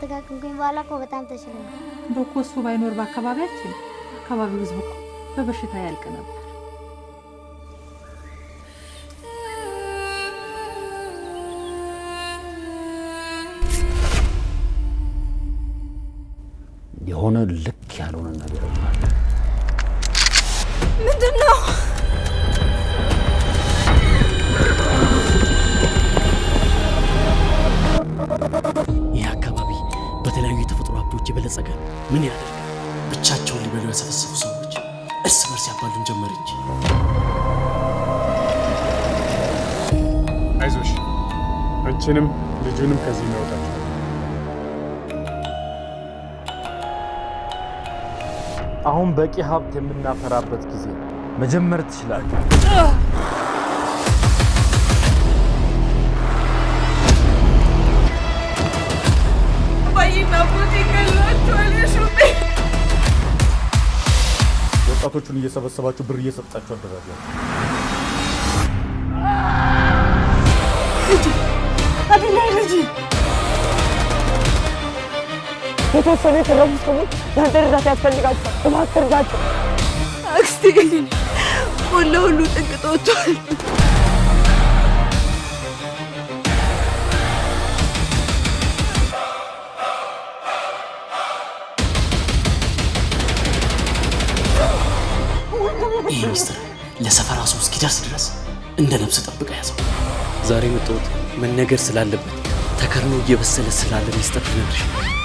ከተጠቀምኩኝ በኋላ እኮ በጣም ተሽሎኛል። እንደው እኮ እሱ ባይኖር በአካባቢያችን አካባቢው ህዝብ እኮ በበሽታ ያልቅ ነበር። የሆነ ልክ ያልሆነ ነገር አለ። ምንድን ነው? ይህ አካባቢ በተለያዩ የተፈጥሮ ሀብቶች የበለጸገ ነው። ምን ያደርጋል፣ ብቻቸውን ሊበሉ ያሰፈሰፉ ሰዎች እርስ በርስ ያባሉን ጀመር እንጂ። አይዞሽ፣ አንቺንም ልጁንም ከዚህ እናወጣቸው። አሁን በቂ ሀብት የምናፈራበት ጊዜ መጀመር ትችላለህ። አባዬና አባቴ ገሏቸዋል። ሹሜ። ወጣቶቹን እየሰበሰባችሁ ብር እየሰጣችሁ አደራጇቸው። አድናይ ልጅ። የተወሰኑ የተረፉ ሰዎች ያንተ እርዳታ ያስፈልጋቸዋል። እባክህ እርዳቸው። አክስቴ ቆላ ሁሉ ጥንቅጥ ወጥቷል። ይህ ሚስጥር ለሰፈራ ሰው እስኪደርስ ድረስ እንደ ነፍስ ጠብቀ ያዘው። ዛሬ መጣሁት መነገር ስላለበት ተከርኖ እየበሰለ ስላለ ሚስጥር ልነግርሽ ነው።